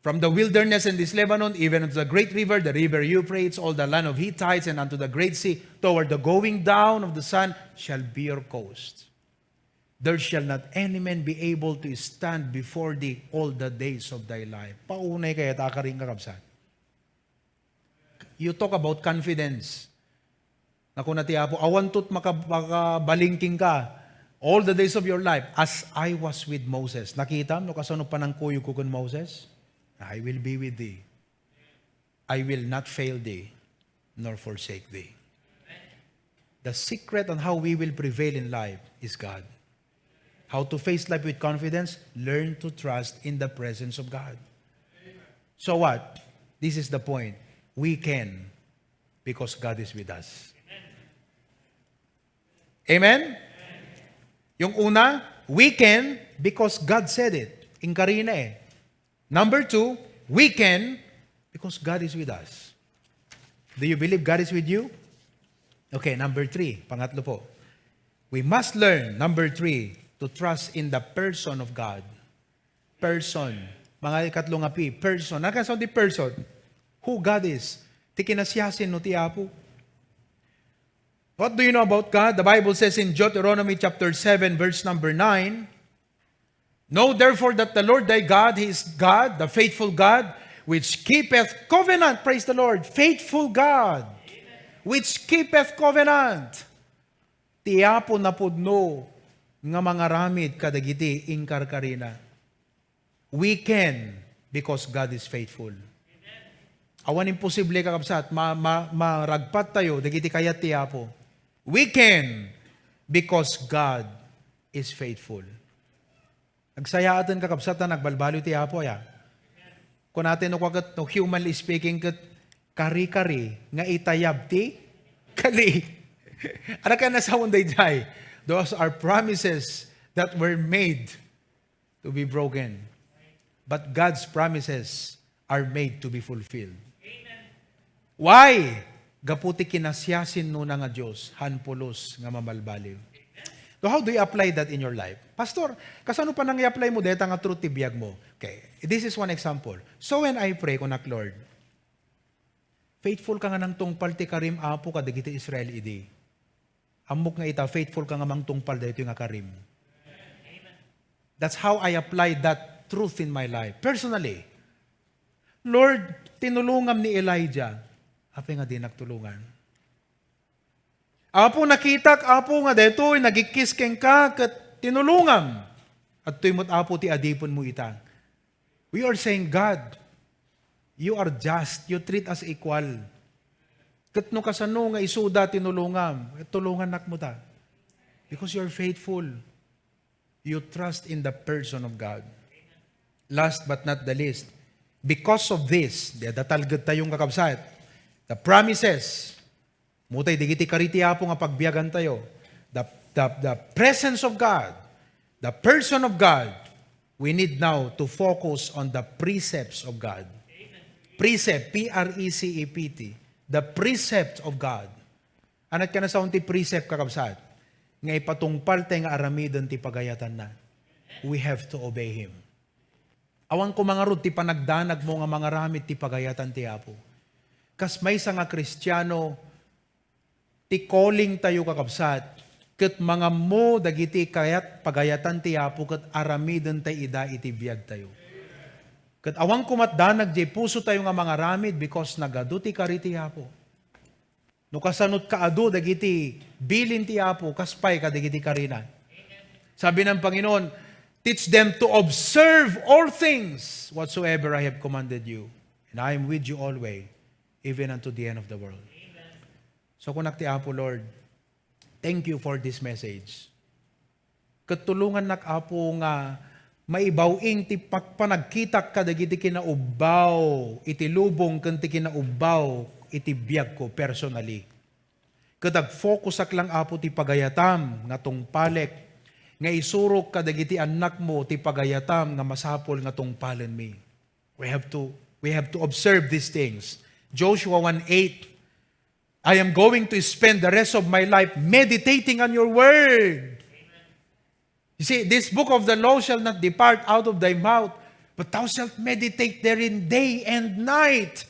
"From the wilderness and this Lebanon, even unto the great river, the river Euphrates, all the land of Hittites, and unto the great sea, toward the going down of the sun, shall be your coast. There shall not any man be able to stand before thee all the days of thy life." Paunay kaya ta karing, kakabsat. You talk about confidence. Nakuna ti Apo, "Awan ket maka-, makabalingking ka all the days of your life as I was with Moses." Nakita no kasano panangkuyog ko ken Moses? "I will be with thee. I will not fail thee nor forsake thee." The secret on how we will prevail in life is God. How to face life with confidence? Learn to trust in the presence of God. So what? This is the point. We can. because God is with us. Amen? Yung una, we can because God said it. Inkarina eh. Number two, we can because God is with us. Do you believe God is with you? Okay, number three, pangatlo po. We must learn, number three, to trust in the person of God. Person. Mga ikatlo nga P, person. Ano ka sa di person? Who God is. Ti kinasiasin no ti Apo. What do you know about God? The Bible says in Deuteronomy chapter seven, verse number nine, "Know therefore that the Lord thy God, he is God, the faithful God, which keepeth covenant." Praise the Lord. Faithful God, which keepeth covenant. Ti Apo napudno nga mangaramid kadagiti inkarkarina. We can because God is faithful. Awan imposible, kakabsat. Ma-, ma-, maragpat tayo dagiti kayat ti Apo. We can because God is faithful. Nagsayaaten, kakabsat, ta nagbalbaliw ti Apo, aya. Kunate no, ket no, humanly speaking, ket kari-kari nga itayab ti kali. Ano kaya nasaon daydiay? Those are promises that were made to be broken. But God's promises are made to be fulfilled. Why? Gapu ti kinasiasin no na nga Dios, han pulos nga mabalbaliw. So how do you apply that in your life? Pastor, kasano pa nang i-apply mo deta nga truth ti biag mo? Okay, this is one example. So when I pray, kunak, "Lord, faithful ka nga nangtungpal ti karim, Apo, kadagiti Israel idi." Ammok nga ita, faithful ka nga mangtungpal daytoy nga karim. That's how I apply that truth in my life. Personally, "Lord, tinulongam ni Elijah." Apay nga dinak tulongan? "Apo, nakitak, Apo, nga daytoy nagikkis kenka ket tinulongam." Adtoy met, Apo, ti adipenmo ita. We are saying, "God, you are just. You treat us equal. Ket no kasano nga isuda tinulongam, ket tulongannak met." Because you're faithful. You trust in the person of God. Last but not the least, because of this, di adda talged tayo, kakabsat, the promises, mutay dagiti kari ti Apo nga pagbiagan tayo, the, the, the presence of God, the person of God, we need now to focus on the precepts of God. Precept, P R E C E P T, the precept of God. Ania ti kanasaon ti precept, kakabsat? Nga ipatungpal tayo nga aramiden ti pagayatanna. We have to obey Him. Awan ko mangarud ti panagdanag mo nga mangaramid ti pagayatan ti Apo. Kas maysa nga Kristiano, ti calling tayo, kakabsat, ket mangammo dagiti kayat pagayatan ti Apo ket aramiden tay ida iti biag tayo. Ket awan ko matdanag diay puso tayo nga mangaramid because nagadu ti kari ti Apo. No kasano kaadu dagiti bilin ti Apo, kas pay kadagiti karina. Sabi ng Panginoon, "Teach them to observe all things whatsoever I have commanded you. And I am with you always, even unto the end of the world." So, kunak ti Apo, "Lord, thank you for this message." Ket tulongannak, Apo, nga maibaw-ing ti pagpanagkitak kadagiti kinaubbaw iti lubong ken ti kinaubbaw iti biagko personally. Ket agfokusak lang, Apo, ti pagayatam nga tungpalek, nga isurok kadagiti annakmo ti pagayatam nga masapul nga tungpalenmi. We have to, we have to observe these things. Joshua one eight, "I am going to spend the rest of my life meditating on your word." You see, "This book of the law shall not depart out of thy mouth, but thou shalt meditate therein day and night."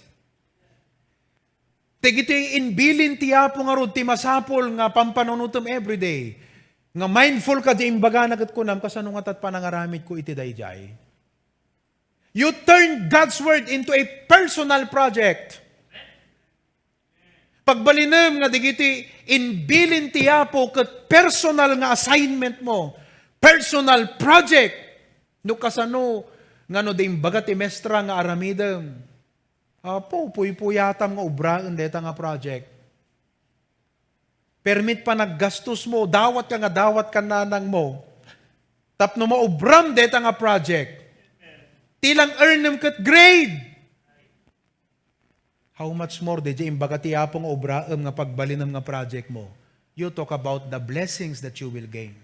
Dagiti imbilin ti Apo ngarud ti masapul nga pampanunotem everyday. Nga mindful ka di imbagana ket kunam, "Kasano ngata ti panangaramidko iti daydiay?" You turn God's word into a personal project. Pagbalinem nga dagiti imbilin ti Apo ket personal nga assignment mo, personal project. No kasano nga no di imbaga ti mestra nga aramidem, "Apo, puypuyatam nga obraen dayta nga project." Permit panaggastos mo, dawat ka nga dawat kan nanang mo. Tapno maobram dayta nga project. Ti lang earnem ket grade. How much more, diay imbaga ti Apo nga obraem nga pagbalinem nga project mo? You talk about the blessings that you will gain.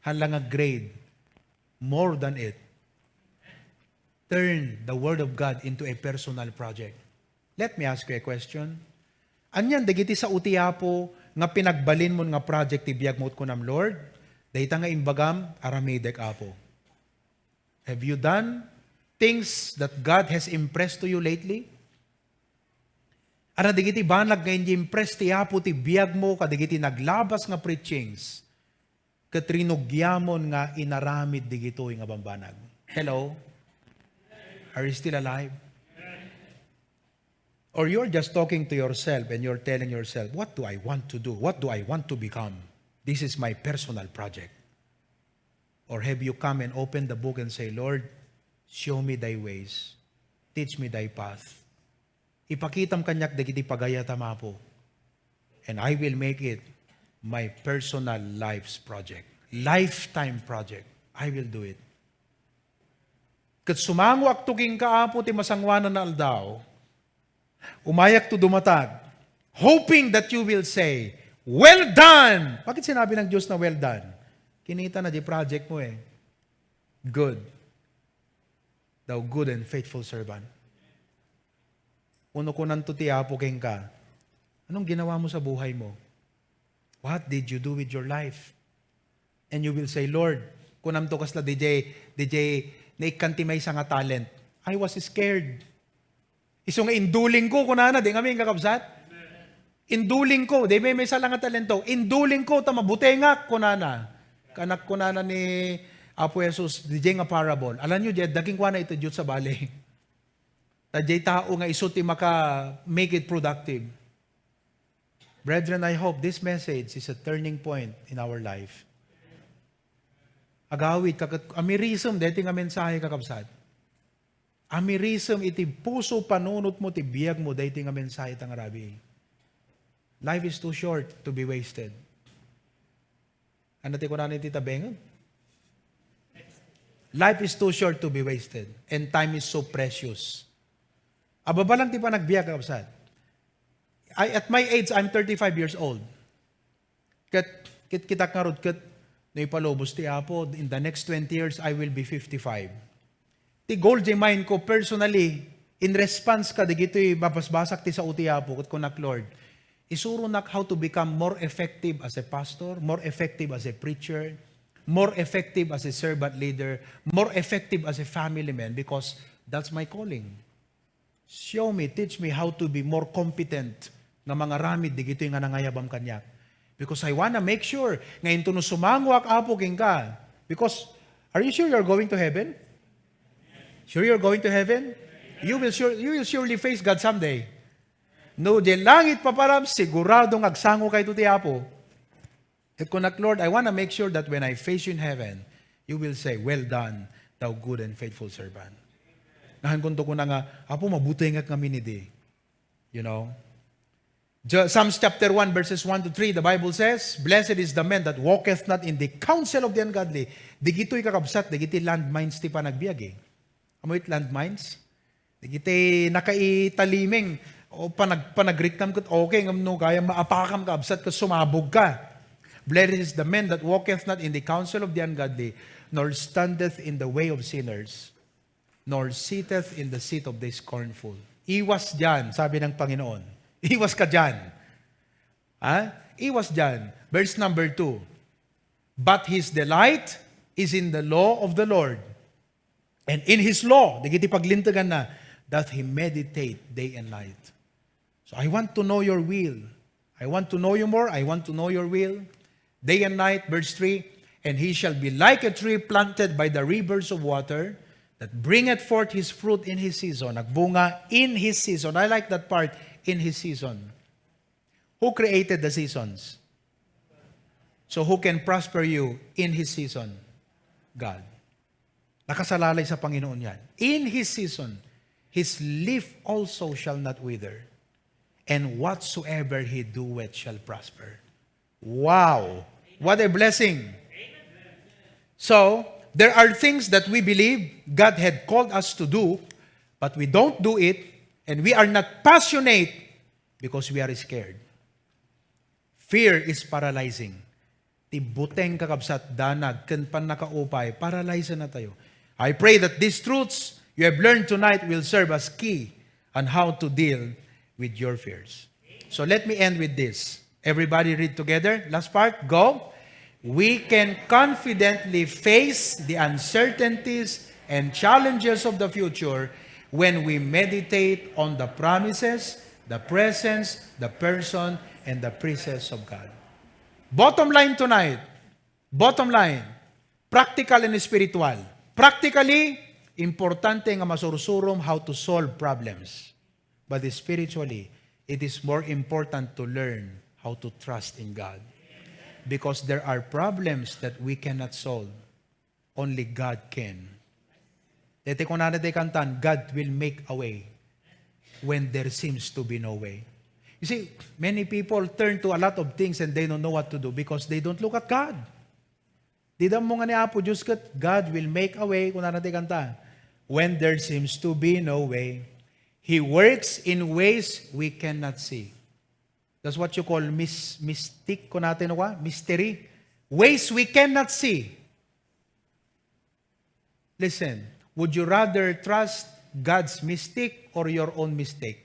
Haan la nga grade, more than it. Turn the Word of God into a personal project. Let me ask you a question. Anian dagiti sao ti Apo nga pinagbalinmon nga project ti biagmo ket kunam, "Lord, dayta nga imbagam, aramidek, Apo." Have you done things that God has impressed to you lately? Ania dagiti banag nga inji-impress ti Apo ti biagmo kadagiti naglabas nga preachings ket rinugiamon nga inaramid digitoy nga bambanag? Hello? Are you still alive? Or you're just talking to yourself and you're telling yourself, "What do I want to do? What do I want to become? This is my personal project." Or have you come and opened the book and say, "Lord, show me thy ways. Teach me thy path. Ipakitam kaniak dagiti pagayatam, Apo. And I will make it my personal life's project. Lifetime project. I will do it." Ket sumangoakto kenka, Apo, ti masangoanan a aldaw. Umayakto dumatag, hoping that you will say, "Well done!" Bakit sinabi ng Diyos na, "Well done"? Kinita na di project mo eh. "Good. Thou good and faithful servant." Uno kunanto ti Apo kenka, "Anong ginawa mo sa buhay mo? What did you do with your life?" And you will say, "Lord," kunamto kasla diay, diay naikkan ti maysa nga talent, "I was scared. Isu nga induling ko," kunana, di ngamin, kakabsat? "Induling ko, diay may maysa la nga talento. Induling ko, ta mabutengak," kunana. Kanak kunana ni Apo Jesus, diay nga parable. Alam nyo, diay, daging kuana ito, Diyos sa bali. Ta diay tao nga isu ti maka make it productive. Brethren, I hope this message is a turning point in our life. Agawid, kaket, amirisem daytoy nga mensahe, kakabsat. Amirisem iti puso, panunot mo, ti biag mo, daytoy nga mensahe ta nga rabii. Life is too short to be wasted. Ano ti kunana iti tabengeg? Life is too short to be wasted, and time is so precious. Ababalang ti panagbiag, kakabsat. I, at my age, I'm thirty-five years old. Ket, ket kitak ngarud ket, no ipalubos ti Apo, in the next twenty years, I will be fifty-five. Ti goal diay mind ko personally, in response kadagitoy mabasbasak ti sao ti Apo, ket kunak, "Lord, isuronak how to become more effective as a pastor, more effective as a preacher, more effective as a servant leader, more effective as a family man, because that's my calling. Show me, teach me how to be more competent nga mangaramid digitoy nga nangayabam kaniak. Because I wanna make sure nga intono sumangoak, Apo, kenka." Because, are you sure you're going to heaven? Sure you're going to heaven? You will sure, you will surely face God someday. No, diay langit paparam, sigurado nga agsangokayto ti Apo. Ket kunak, "Lord, I wanna make sure that when I face you in heaven, you will say, 'Well done, thou good and faithful servant.'" Nahan kunto kuna nga, "Apo, mabutengak ngamin idi." You know? Ja-, Psalms chapter one, verses one to three, the Bible says, "Blessed is the man that walketh not in the counsel of the ungodly." Digitoy, kakabsat, digiti landmines ti panagbiag eh. Amoy landmines? Digiti nakaitaliming, o panag-, panagriknam ket okay, ngem no gayam maapakam, kakabsat, ket sumabog ka. "Blessed is the man that walketh not in the counsel of the ungodly, nor standeth in the way of sinners, nor sitteth in the seat of the scornful." Iwas diyan, sabi ng Panginoon. Iwas ka diyan. Ha? Iwas diyan. Verse number two. "But his delight is in the law of the Lord, and in his law," dagiti paglinteganna, "doth he meditate day and night." So I want to know your will. I want to know you more. I want to know your will. Day and night, verse three, "And he shall be like a tree planted by the rivers of water, that bringeth forth his fruit in his season." Agbunga in his season. I like that part, "in his season." Who created the seasons? So who can prosper you in his season? God. Nakasalalay sa Panginoon yan. "In his season, his leaf also shall not wither, and whatsoever he doeth shall prosper." Wow! What a blessing! So, there are things that we believe God had called us to do, but we don't do it, And we are not passionate because we are scared. Fear is paralyzing. Ti buteng, kakabsat, danag ken pannakaupay, paralyze na tayo. I pray that these truths you have learned tonight will serve as key on how to deal with your fears. So let me end with this. Everybody read together. Last part, go. We can confidently face the uncertainties and challenges of the future when we meditate on the promises, the presence, the person, and the presence of God. Bottom line tonight, bottom line, practical and spiritual. Practically, importante nga masursurom how to solve problems. But spiritually, it is more important to learn how to trust in God. Because there are problems that we cannot solve. Only God can. Daytoy kunana ti kantan, "God will make a way when there seems to be no way." You see, many people turn to a lot of things and they don't know what to do because they don't look at God. Dida mo nga ni Apo Dios ket, "God will make a way," kunana ti kanta, "when there seems to be no way. He works in ways we cannot see." That's what you call mis-, mystic, kunana ti no ka? Mystery. Ways we cannot see. Listen, would you rather trust God's mystic or your own mistake?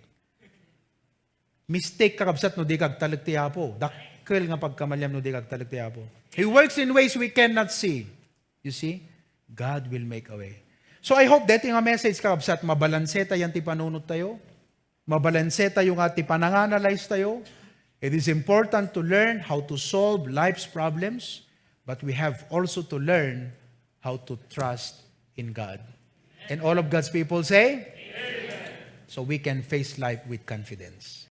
Mistake, kakabsat, no di ka agtalek ti Apo. Dakkel nga pagkamaliam no di ka agtalek ti Apo. He works in ways we cannot see. You see? God will make a way. So I hope that nga message, kakabsat, mabalanse tayo ti panunot tayo. Mabalanse tayo nga ti pananganalyze tayo. It is important to learn how to solve life's problems, but we have also to learn how to trust in God. And all of God's people say, so we can face life with confidence.